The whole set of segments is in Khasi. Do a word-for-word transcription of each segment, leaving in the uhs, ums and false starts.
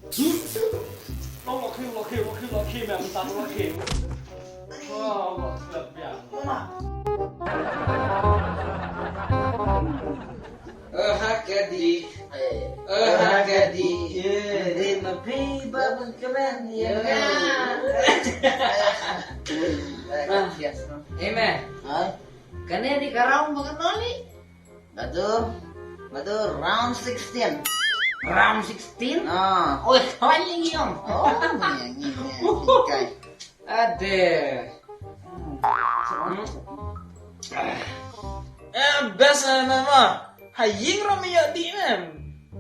Long lucky, lucky, lucky, lucky, man, tak lucky. Oh, what's that, yeah. Oh, hakadi. Oh, hakadi. Di ma phi ba bun kmen ya. Yes, no. Amen. Hai. Kane di ka round ba kan noli? Batu, batu round sixteen. Round sixteen? Ah. Oi, kawai ni ngiong. Oh, ni, ni, ni, ni, kai. Ade. Eh, best na ma. Ha ïing ram ïa di mem.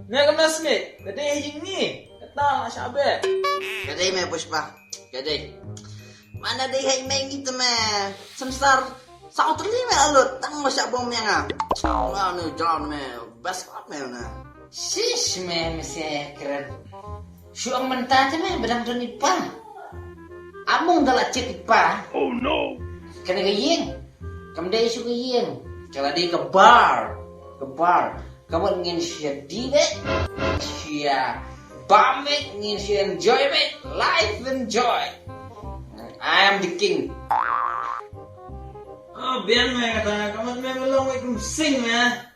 Ne ka mas ni. Ka dei ha ïing ni. Kata la shabe. Ka dei me Pushpa. Ka dei. Mana dei ha ïing me ngi te me. Samsar. Sa utli me alut. Tang ma sha bom ïa nga. Nga ne jan me. Best part me na. Shish me me se kren. Shu ong mynta te me ba dang don i pa. Among da la check i pa. Oh no. Kane ka ïing. Kam dei shu ka ïing. Ka la dei ka bar. Ka bar. Ka mut ngin shu di beit. Shu bam beit, ngin shu enjoy beit. Life enjoy. I am the king. Oh, biang me kata, ka mut me long wei kum sing me.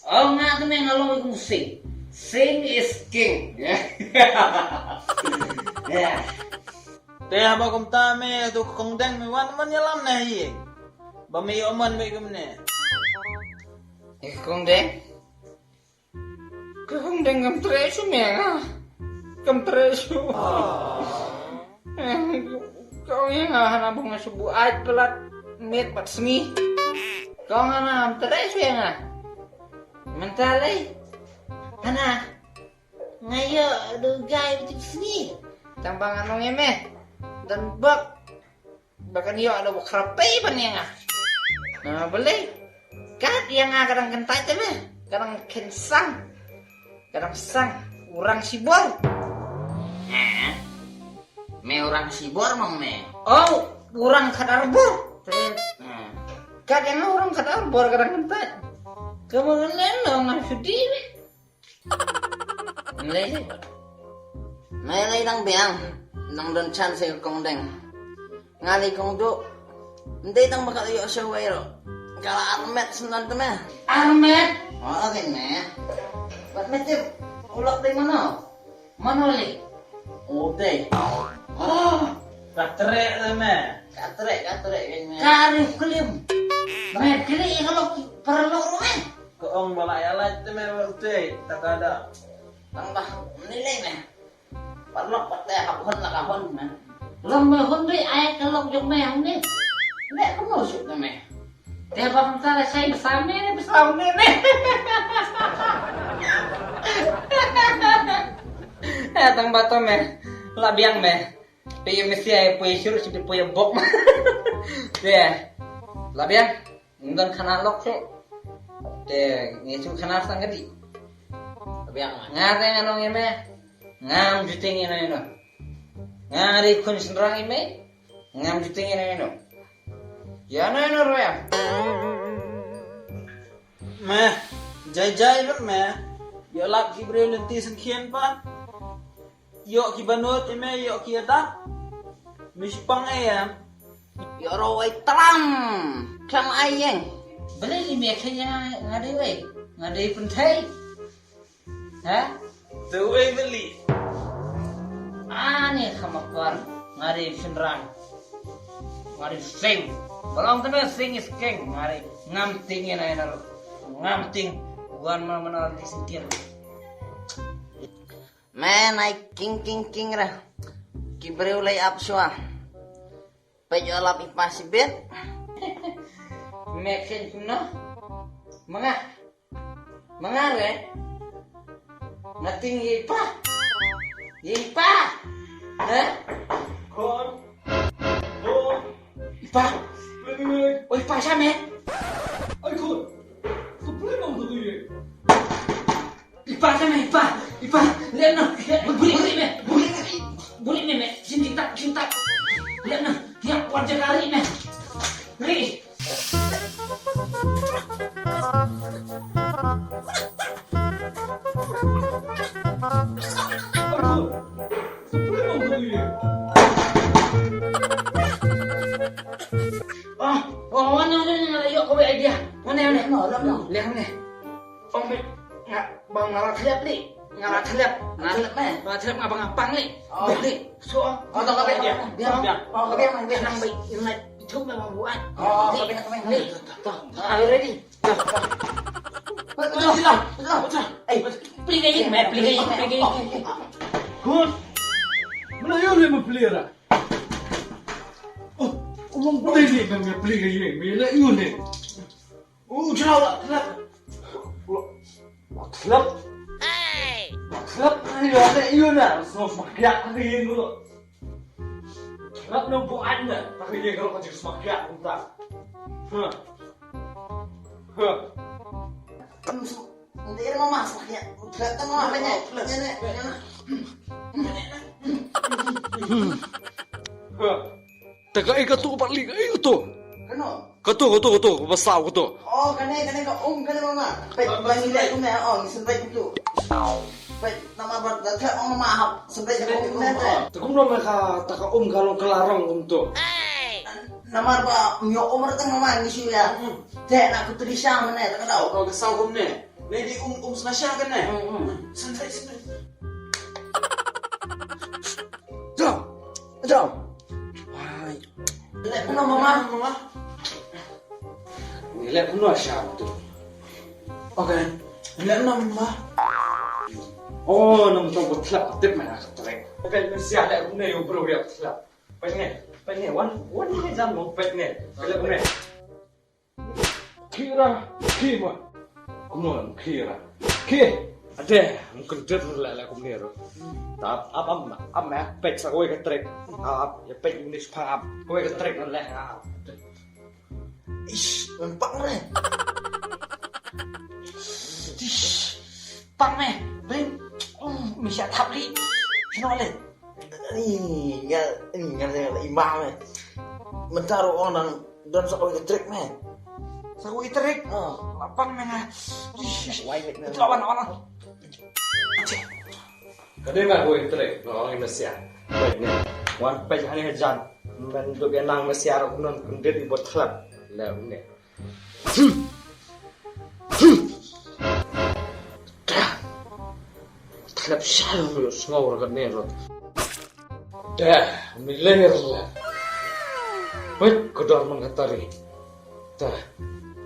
Oh, nga tu me nga long kum sing. Sing is king. Yeah. Te haba kumta me tu kong deng me wan man ïalam na hi. Ba me ïoh man me kumne. Eh, kong deng. Kong deng kam tre shu me nga. Kam tre shu. Eh, kong ïa nga hana ba nga shu buaid palat met pat sngi. Kong hana kam tre shu ïa nga. Mynta lei. Hana. Nga ïoh du gai bitu sni. Tang ba nga nong eme. Dan bak. Ba kan ïoh da ba khrape ban ïa nga. Na balei. Kat ïa nga ka dang kyntait te me. Ka dang kynsang. Ka dang sang. Orang shibor. Eh? Me orang shibor mong me. Oh, orang khat arbor. Eh. Kat ïa nga orang khat arbor ka dang kyntait. Ka ba ngan leh nong nang sudi me. Nlei lei. Nlei lei dang biang. Nang don chance ïa kong deng. Nga lei kong du. Ndei dang ba ka ïoh sha wei ro. Ka la armet sendon te me. Armet? Oh, okay me. Bat me tip. Ulok dei mano? Mano lei? Oh, dei. Oh. Ka treh te me. Ka treh, ka treh me. Ka ri klim. Me kli ka lok paralok ro me. Ka ong ba la ïa lait te me ba utei, ta ka da. Tang ba, mni lei me. Parlok pat te hap hon la ka hon me. Long me hon dei ai ka lok jong me hon ni. Ne ka mo suk te me. Te ba kam ta la sai ba sa me ne ba sa me ne. Eh, tang ba to me. La biang me. Pe ïa mesti ai poi shuruh shuruh poi bok. Te. La biang. Ngan khana lok shuh. Te ngi shu khana sang kadi. Biang. Nga te nga nong ïa me. Ngam juting ïa no ïa no. Nga ri khun synrang ïa me. Ngam juting ïa no ïa no. Ïa no ïa no ruh ïa. Me. Jai jai lut me. Ïa lap ki briew lynti syngkien pa. Ïoh ki banut ïa me, ïoh ki ïa dak. Me shipang ïa em. Ïoh ro wei tram. Tram ai ïeng. Balei li me khe ïa nga dei wei. Nga dei pynthei. Ha? Te wei balei. Ani kham akor. Nga dei synrang. Nga dei sing. Balong te me sing is king. Nga dei ngam ting ïa nai na ro. Ngam ting. Wan ma mana di singkir. Me nai king king king ra. Ki briew lei ap shwa. Peit ïoh lap i pa shibit. Me khein kumno? Ma nga. Ma nga re. Nga ting i pa. I pa. Ha? Khun. Khun. I pa. Oi, i pa sha me. Oi, khun. Khun, pule nong tu ye. I pa, ka me, i pa, i pa, lem na, buli, buli me, buli, buli me, me, sini tak, sini tak, lem na, ya, kuat jaga ri me, ri. Nga la thlep li. Nga la thlep. Nga la thlep, eh? Nga la thlep, nga ba nga pang li. Oh. Li. So. Oh, tong ka beng, ka beng. Biang. Oh, ka beng, ka beng. Nang bai, nang bai. Itu memang buat. Oh, ka beng, ka beng. Li. Tong. Are you ready? Tong. Tong. Tong. Eh, pli ka ïing, meh, pli ka ïing, pli ka ïing. Good. Mula ïoh le ma pli ra. Oh, um pli ni, meh, meh, pli ka ïing, meh, le ïoh le. Oh, jrau la, la. La thlep. La thlep, ïa, ïa, ïa, na, sngewsih smakiak ka ïing ruh. Thlep na buain na, ta ka ïing ruh ka jingsmakiak kumta. Ha. Ha. Em, su-, nanti ada mama smakiak. Thlep ta mama, banyak. Banyak, banyak. Ha. Te kaei kato, pat lei kaei kato? Kano? Kato, kato, kato, ba saw kato. Oh, kane, kane ka um kane mama. Peit, ba ngi leh kumne, oh, ngi sngewbha kumto. Peit, namar ba da thlep mama hap sngewbha kumne te. Te kumno me ka, ta ka um ka long ka la rong kumto. Namar ba ngi um re te mama ngi shu ïa. Hmm. Te na ku tri sha mane, ta ka dau. Oh, ka saw kumne. Ne di um, um sngewbha kane. Hmm, hmm. Sngewbha, sngewbha. Jom. Jom. Wai. Leh kumno mama? Mama. Leh kumno sha tu. Okay. Leh kumno mama? Oh, nam tong ko thlep tip mana ka trek. Okay, men sia leh kumne yo bro ya thlep. Peit ne, peit ne, wan, wan ne jam mo peit ne. Leh kumne. Khira, khima. Kumno khira. Khi. Ade, mungkin der la la kumne ro. Tap, ap, ap, ap, ap, pek sa koi ka trek. Ap, ya pek ni sepang ap. Koi ka trek la, ap. Ish, nampak ni. Ish, pang ni. Bring. Um, misha thap li. Sino le. Ni, ngal, ni, ngal, ngal, imam ni. Mentar orang Don sa kawei ka trek me. Sa kawei ka trek? Ah. Lapang me nga. Wai wet me. Itu lawan, lawan. Ka dei me kawei ka trek. Nga ong i Mesia. Wait ne. Wan peit hani hajan. Men duk ïa nang Mesia rok non kendit i bot khlap. Le ne. Tlep shalom ïa u sngew ruh kane ruh. Dah, mileng ruh la. Peit ka dor man ka tari. Dah.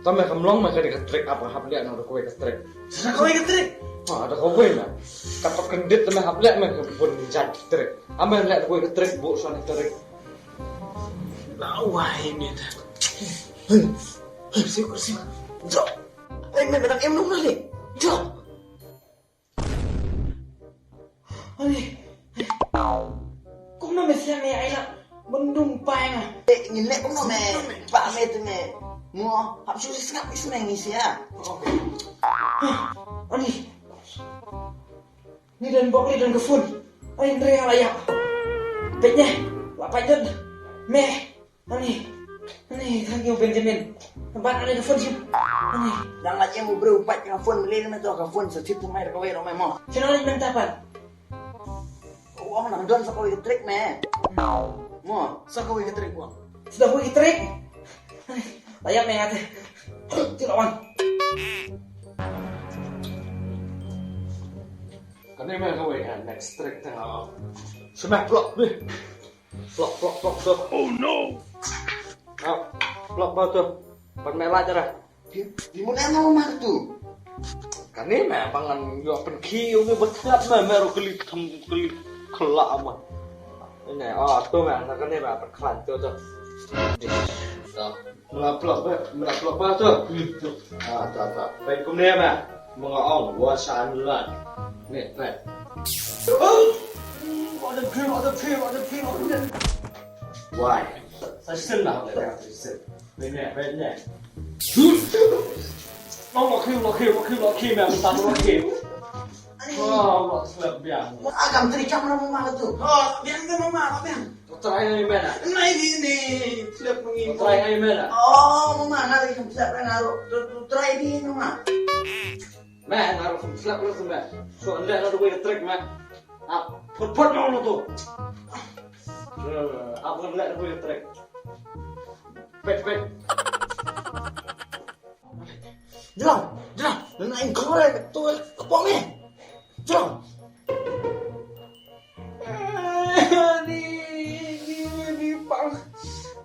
Tang me kam long me ka dei ka trek ap hap leh na da kawei ka trek. Sa kawei ka trek. Ha, da kawei me. Ka tok kendit me hap leh me ka bun jait trek. Ame leh da kawei ka trek bu sa na trek. La wai me ta. Siu, siu. Jom. Ai, me, me dang im nong na le. Jom. Ani. Kumno me siang ne ai la. Bendung pai nga. Eh, ngin leh kumno me. Ba me tu me. Mo, hap shu sngap is me ngi sia. Okay. Ani. Ni don bok ni don ka phone. Ai, ndre la ya. Peit ne. La peit don. Me. Ani, ani, thank you, Benjamin. Nambat ani ka phone sim. Ani. Dang la jem u briew pat ka phone, le me to ka phone sa tip mai ka wei ro me mo. Sino ni mynta pat? Wah, nang don sa kawei ka trek me. Mo, sa kawei ka trek wah. Sa kawei ka trek. Ani, la ya me ate. Ti lawan. Kane me kawei ha next trek tang. Sima plok ni. Plok, plok, plok tu. Oh no. Ah, plok ba tu. Pan me la jara. Di, di mun em ma tu. Kane me pangan yo pen ki yo me betlap me me ro keli tham keli kela ma. Ini, ah, tu me na kane me pen klan tu tu. Di. Tu. Mla plak ba, mla plak ba tu. Ah, ta, ta. Peit kumne ba. Manga ong, wa shan lan. Ni, peit. Oh! Ada pil, ada pil, ada pil, ada pil. Why? Sa sen lah, sa sen. Peit ni, peit ni. Long lo khiu, lo khiu, lo khiu, lo khiu, mem, sa lo khiu. Ani. Oh, lo slap biang. Agam tri cham na mama tu. Oh, biang tu mama, biang. Trai ngai mena. Nai di ni, slap ngi. Trai ngai mena. Oh, mama, nari kam slap na ro. Trai di mama. Me, na ro kam slap ro me. So anda na ro ka trek me. Ah, phot phot na lo tu. Apa kan lihat ro ka trek. Pet pet. Jom, jom. Nang ingkore tu. Kepok me. Jrong. Di, di, di, pang.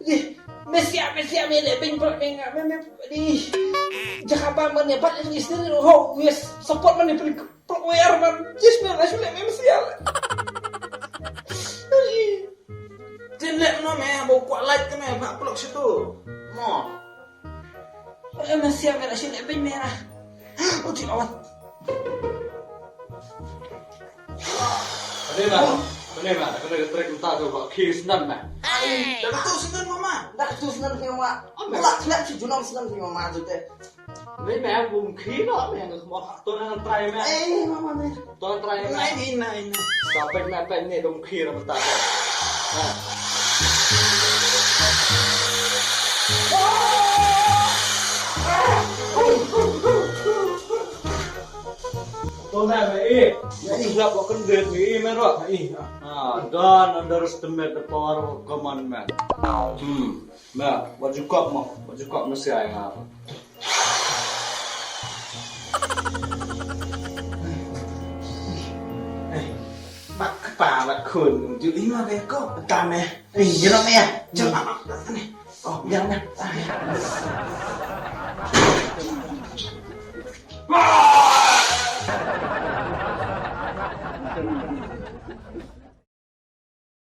Di, Mesia, Mesia, me leh beiñ bad me nga, me, me, di. Jaka ba man ne, bad ne, yes, ne, ho, yes, support man ne, plik, plik, wer man. Yes, me, la, sule, me, Mesia. Di. Tin leh no me, ba kwah like ka me, ba plik situ. Mo. Eh, Mesia, me, la, sule, beiñ me, ah. Oh, ti lawan. Kane ma, kane ma, kane ka trek mynta tu ba khie snem ma. Ai, da ka tu snem mama. Da ka tu snem hi mama. Mula khlem si junam snem hi mama tu te. Ni ma bum khie lo ma, nga mo to nang trai ma. Eh, mama ni. To nang trai ma. Nai ni, nai ni. Sa pek na pek ni dum khie na mynta. To na me i. Ngi lap wa kendit me i me ro. I. Ah, don't underestimate the power of commandment. Hmm. Ma, what you got mo? What you got mo si ai nga. Bak kpa bak khun ju i ma be ko ta me. Ni jero me ya. Jero apa? Ni. Oh, jero me.